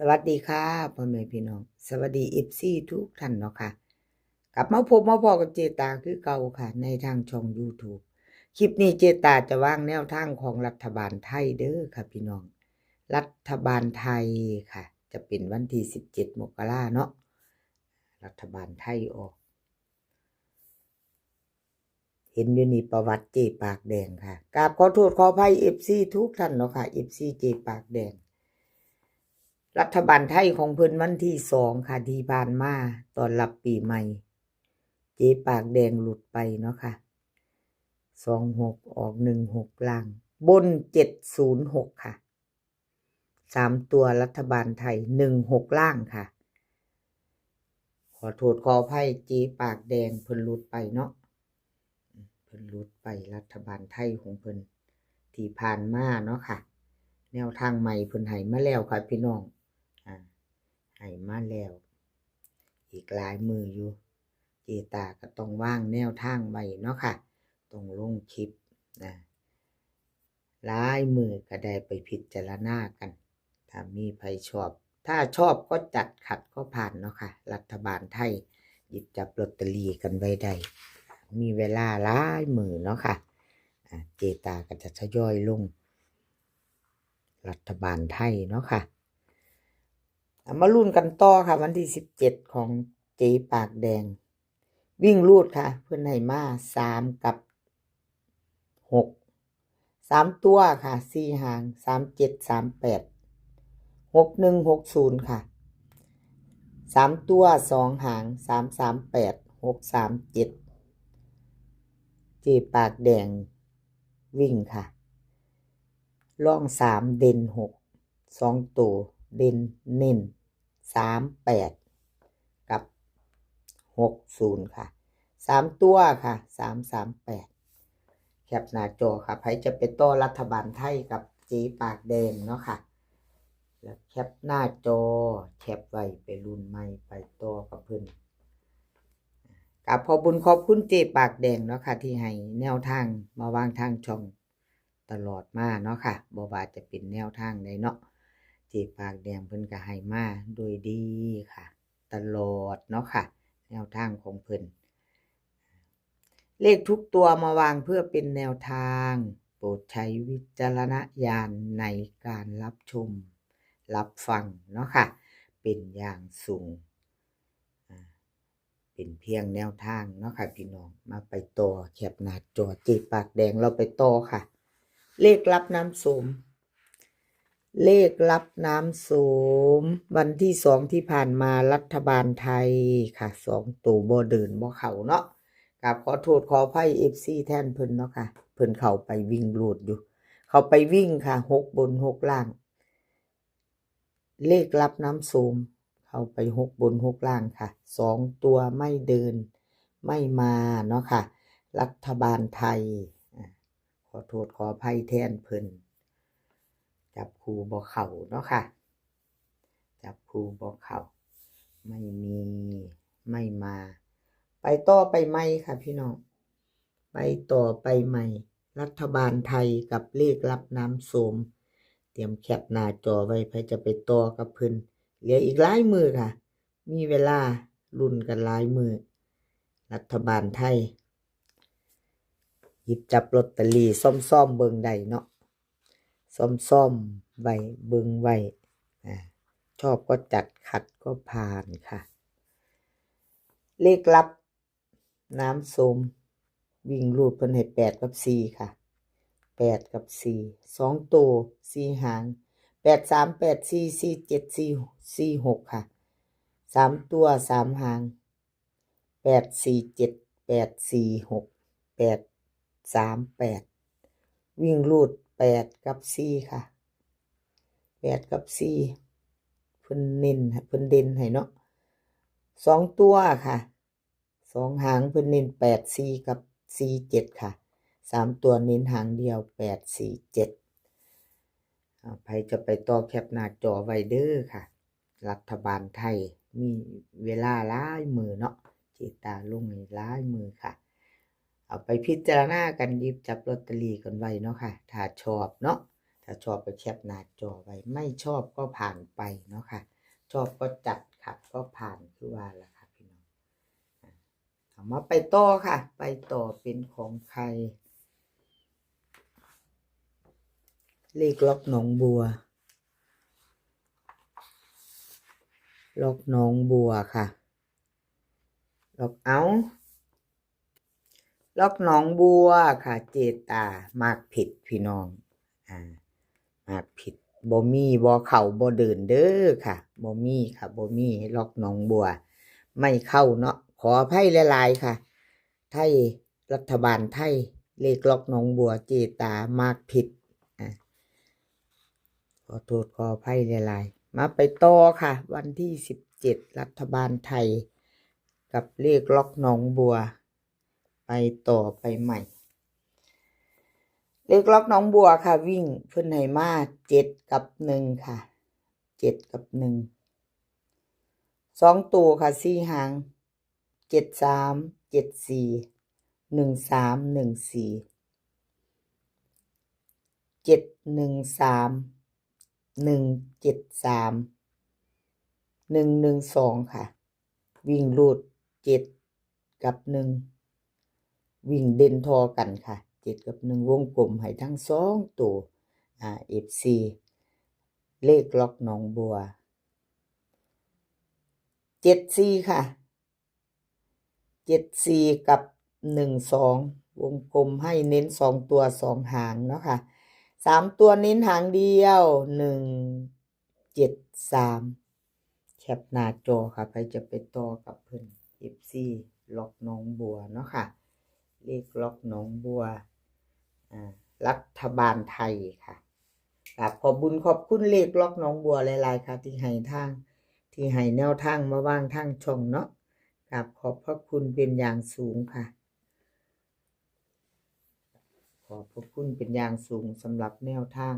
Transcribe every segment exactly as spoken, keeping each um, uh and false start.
สวัสดีค่ะพ่อแม่พี่น้อง สวัสดี เอฟซี ทุกท่านเนาะค่ะ กลับมาพบมาพ้อกับเจตาคือเก่าค่ะ ในทางช่อง YouTube คลิปนี้เจตาจะวางแนวทางของรัฐบาลไทยเด้อค่ะพี่น้อง รัฐบาลไทยค่ะ จะเป็นวันที่สิบเจ็ดมกราเนาะ รัฐบาลไทยออก เห็นอยู่นี่ประวัติเจปากแดงค่ะ กราบขอโทษขออภัย เอฟซี ทุกท่านเนาะค่ะ เอฟซี เจปากแดง รัฐบาลไทยของเพิ่นวันที่สองค่ะ ที่ผ่านมาต้อนรับปีใหม่ เจปากแดงหลุดไปเนาะค่ะ สองหก ออก หนึ่งหก ล่าง บน เจ็ดศูนย์หก ค่ะ สามตัวรัฐบาลไทย หนึ่งหก ล่างค่ะ ขอโทษขออภัยเจปากแดงเพิ่นหลุดไปเนาะ เพิ่นหลุดไปรัฐบาลไทยของเพิ่นที่ผ่านมาเนาะค่ะ แนวทางใหม่เพิ่นให้มาแล้วค่ะพี่น้อง อ่า ให้มาแล้ว อีกหลายมื้ออยู่ เจตาก็ต้องวางแนวทางไว้เนาะค่ะ ต้องลงคลิปนะ หลายมื้อก็ได้ไปพิจารณากัน ถ้ามีไผชอบ ถ้าชอบก็จัด ขัดก็ผ่านเนาะค่ะ รัฐบาลไทย หยิบจับลอตเตอรี่กันไว้ได้ มีเวลาหลายมื้อเนาะค่ะ อ่า เจตาก็จะทยอยลง รัฐบาลไทยเนาะค่ะ เอามาลุ้นกันต่อค่ะ วันที่สิบเจ็ดของเจปากแดง วิ่งรูดค่ะ เพิ่นให้มา สาม กับ หก สาม ตัวค่ะ สี่ หาง สาม เจ็ด สาม แปด หก หนึ่ง หก ศูนย์ ค่ะ สาม ตัว สอง หาง สาม สาม แปด หก สาม เจ็ด เจปากแดงวิ่งค่ะ รอง สาม เด่น หก สอง ตัวเด่นเน้น สาม แปด กับ หก ศูนย์ ค่ะ สาม ตัวค่ะ สาม สาม แปด แคปหน้าจอค่ะ ไผจะไปต่อรัฐบาลไทยกับเจปากแดงเนาะค่ะ แล้วแคปหน้าจอ แคปไว้ไปลุ้นใหม่ไปต่อกับเพิ่น กราบขอบบุญขอบคุณเจปากแดงเนาะค่ะ ที่ให้แนวทางมาวางทางช่องตลอดมาเนาะค่ะ บ่ว่าจะเป็นแนวทางใดเนาะ เจปากแดงเพิ่นก็ให้มาโดยดีค่ะ ตลอดเนาะค่ะ แนวทางของเพิ่น เลขทุกตัวมาวางเพื่อเป็นแนวทาง โปรดใช้วิจารณญาณในการรับชม รับฟังเนาะค่ะ เป็นอย่างสูง อ่า เป็นเพียงแนวทางเนาะค่ะพี่น้อง มาไปต่อ แคปหน้าจอเจปากแดง เราไปต่อค่ะ เลขลับน้ำโสม เลขลับน้ำโสม วันที่สองที่ผ่านมารัฐบาลไทยค่ะ สองตัวบ่เดินบ่เข้าเนาะ กราบขอโทษขออภัย เอฟซี แทนเพิ่นเนาะค่ะ เพิ่นเข้าไปวิ่งรูดอยู่ เข้าไปวิ่งค่ะ หก บน หก ล่าง เลขลับน้ำโสม เข้าไป หก บน หก ล่างค่ะ สองตัวไม่เดิน ไม่มาเนาะค่ะ รัฐบาลไทย อ่ะ ขอโทษขออภัยแทนเพิ่น จับคู่บ่เข้าเนาะค่ะ จับคู่บ่เข้า ไม่มี ไม่มา ไปต่อไปใหม่ค่ะพี่น้อง ไปต่อไปใหม่ รัฐบาลไทยกับเลขลับน้ำโสม เตรียมแคปหน้าจอไว้ ไผจะไปต่อกับเพิ่น เหลืออีกหลายมื้อค่ะ มีเวลาลุ้นกันหลายมื้อ รัฐบาลไทย หยิบจับลอตเตอรี่ซ่อมๆเบิ่งได้เนาะ ซ่อมๆไว้ เบิ่งไว้ อ่า ชอบก็จัด ขัดก็ผ่านค่ะ เลขลับน้ำโสม วิ่งรูดเพิ่นให้ แปด กับ สี่ ค่ะ แปด กับ สี่ สอง ตัว สี่ หาง แปด สาม แปด สี่ สี่ เจ็ด สี่ สี่ หก ค่ะ สาม ตัว สาม หาง แปด สี่ เจ็ด แปด สี่ หก แปด สาม แปด วิ่งรูด แปด กับ สี่ ค่ะ แปด กับ สี่ เพิ่นเน้นให้ เพิ่นเด่นให้เนาะ สอง ตัวค่ะ สอง หางเพิ่นเน้น แปด สี่ กับ สี่ เจ็ด ค่ะ สาม ตัวเน้นหางเดียว แปด สี่ เจ็ด อ่า ไผจะไปต่อแคปหน้าจอไว้เด้อค่ะ รัฐบาลไทยมีเวลาหลายมื้อเนาะ เจตาลงให้หลายมื้อค่ะ เอาไปพิจารณากัน หยิบจับลอตเตอรี่กันไว้เนาะค่ะ ถ้าชอบเนาะ ถ้ ถ้าชอบก็แคปหน้าจอไว้ ไม่ชอบก็ผ่านไปเนาะค่ะ ชอบก็จัด ขัดก็ผ่าน คือว่าล่ะค่ะพี่น้อง อ่ะ เอามาไปต่อค่ะ ไปต่อเป็นของใคร เลขล็อกหนองบัว ล็อกหนองบัวค่ะ ล็อก เอ้า ล็อกหนองบัวค่ะ เจตา มากผิดพี่น้อง อ่า มากผิด บ่มี บ่เข้า บ่เดินเด้อค่ะ บ่มีค่ะ บ่มี ล็อกหนองบัว ไม่เข้าเนาะ ขออภัยหลายๆค่ะ ไทย รัฐบาลไทย เลขล็อกหนองบัว เจตา มากผิด อ่า ขอโทษขออภัยหลายๆ มาไปต่อค่ะ วันที่สิบเจ็ด รัฐบาลไทย กับเลขล็อกหนองบัว ไปต่อไปใหม่ เลขล็อกหนองบัวค่ะ วิ่งเพิ่นให้มา เจ็ด กับ หนึ่ง ค่ะ เจ็ด กับ หนึ่ง สองตัวค่ะ สี่ หาง เจ็ด สาม เจ็ด สี่ หนึ่ง สาม หนึ่ง สี่ เจ็ด หนึ่ง สาม หนึ่ง เจ็ด สาม หนึ่ง หนึ่ง สอง ค่ะ วิ่งรูด เจ็ด กับ หนึ่ง วิ่งเด่นทอกันค่ะ เจ็ด กับ หนึ่ง วงกลมให้ทั้งสองตัว อ่า เอฟซี เลขล็อกหนองบัว เจ็ด สี่ ค่ะ เจ็ด สี่ กับ หนึ่ง สอง วงกลมให้เน้นสองตัวสองหางเนาะค่ะ สามตัวเน้นหางเดียว หนึ่ง เจ็ด สาม แคปหน้าจอค่ะ ใครจะไปต่อกับเพิ่น เอฟซี ล็อกหนองบัวเนาะค่ะ เลขล็อกหนองบัว อ่า รัฐบาลไทยค่ะ กราบขอบบุญขอบคุณเลขล็อกหนองบัวหลายๆค่ะ ที่ให้ทาง ที่ให้แนวทางมาวางทางช่องเนาะ กราบขอบพระคุณเป็นอย่างสูงค่ะ ขอบพระคุณเป็นอย่างสูงสำหรับแนวทาง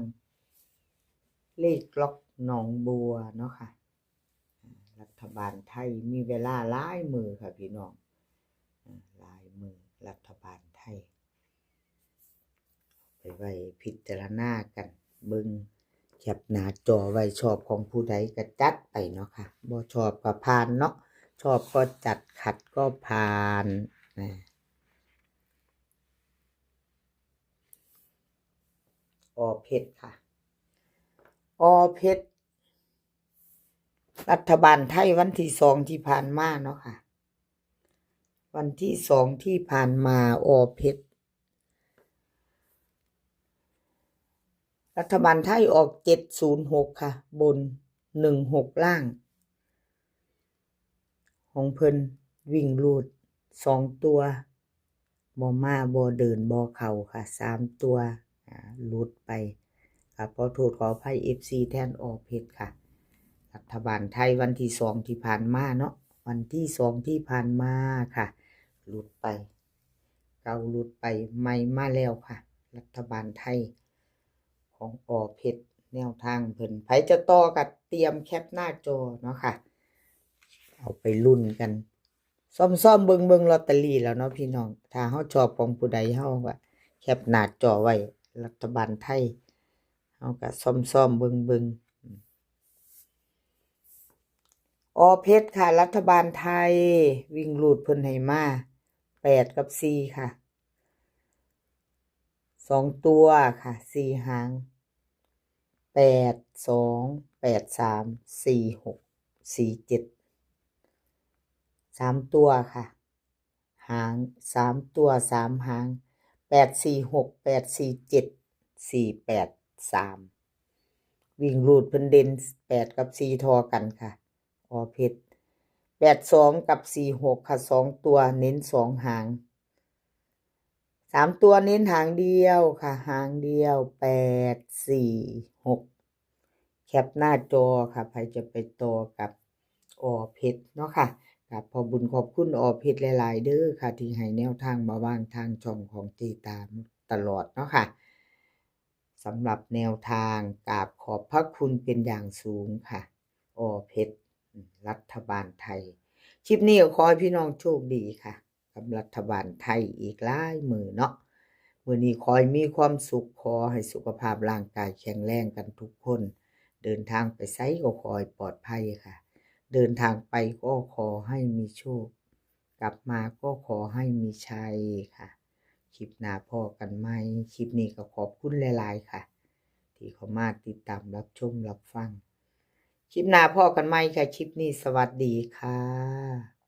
เลขล็อกหนองบัวเนาะค่ะ อ่า รัฐบาลไทยมีเวลาหลายมื้อค่ะพี่น้อง อ่า หลายมื้อ รัฐบาลไทย ไปไว้พิจารณากันเบิ่ง แคปหน้าจอไว้ ชอบของผู้ใดก็จัดไปเนาะค่ะ บ่ชอบก็ผ่านเนาะ ชอบก็จัด ขัดก็ผ่าน นะ อ.เพชร ค่ะ อ.เพชร รัฐบาลไทยวันที่สองที่ผ่านมาเนาะค่ะ วันที่สองที่ผ่านมา อ.เพชร รัฐบาลไทยออก เจ็ดศูนย์หก ค่ะ บน หนึ่งหก ล่าง ของเพิ่นวิ่งรูด สองตัว บ่มา บ่เดิน บ่เข้าค่ะ สามตัว อ่า หลุดไป ค่ะ ขอโทษขออภัย เอฟซี แทน อ.เพชร ค่ะ รัฐบาลไทยวันที่สองที่ผ่านมาเนาะ วันที่สองที่ผ่านมาค่ะ หลุดไป เก่าหลุดไป ใหม่มาแล้วค่ะ รัฐบาลไทย ของ อ.เพชร แนวทางเพิ่น ไผจะต่อก็เตรียมแคปหน้าจอเนาะค่ะ เอาไปลุ้นกัน ซ่อมๆเบิ่งๆลอตเตอรี่แล้วเนาะพี่น้อง ถ้าเฮาชอบของผู้ใด เฮาก็แคปหน้าจอไว้ รัฐบาลไทย เฮาก็ซ่อมๆเบิ่งๆ อ.เพชร ค่ะ รัฐบาลไทย วิ่งรูดเพิ่นให้มา แปด กับ สี่ ค่ะ สองตัวค่ะ สี่ หาง แปด สอง แปด สาม สี่ หก สี่ เจ็ด สามตัวค่ะ หาง สามตัว สาม หาง แปด สี่ หก แปด สี่ เจ็ด สี่ แปด สาม วิ่งรูดเพิ่นเด่น แปด กับ สี่ ทอกันค่ะ อ.เพชร แปด สอง กับ สี่ หก ค่ะ สองตัวเน้นสองหาง สามตัวเน้นหางเดียวค่ะ หางเดียว แปด สี่ หก แคปหน้าจอค่ะ ไผจะไปต่อกับ อ.เพชร เนาะค่ะ กราบขอบบุญขอบคุณ อ.เพชร หลายๆเด้อค่ะ ที่ให้แนวทางมาวางทางช่องของเจตาตลอดเนาะค่ะ สำหรับแนวทาง กราบขอบพระคุณเป็นอย่างสูงค่ะ อ.เพชร รัฐบาลไทย คลิปนี้ก็ขอให้พี่น้องโชคดีค่ะ กับรัฐบาลไทยอีกหลายมื้อเนาะ มื้อนี้ขอให้มีความสุข ขอให้สุขภาพร่างกายแข็งแรงกันทุกคน เดินทางไปไสก็ขอให้ปลอดภัยค่ะ เดินทางไปก็ขอให้มีโชค กลับมาก็ขอให้มีชัยค่ะ คลิปหน้าพ้อกันใหม่ คลิปนี้ก็ขอบคุณหลายๆค่ะ ที่เข้ามาติดตามรับชมรับฟัง คลิปหน้าพ้อกันใหม่ค่ะ คลิปนี้สวัสดีค่ะ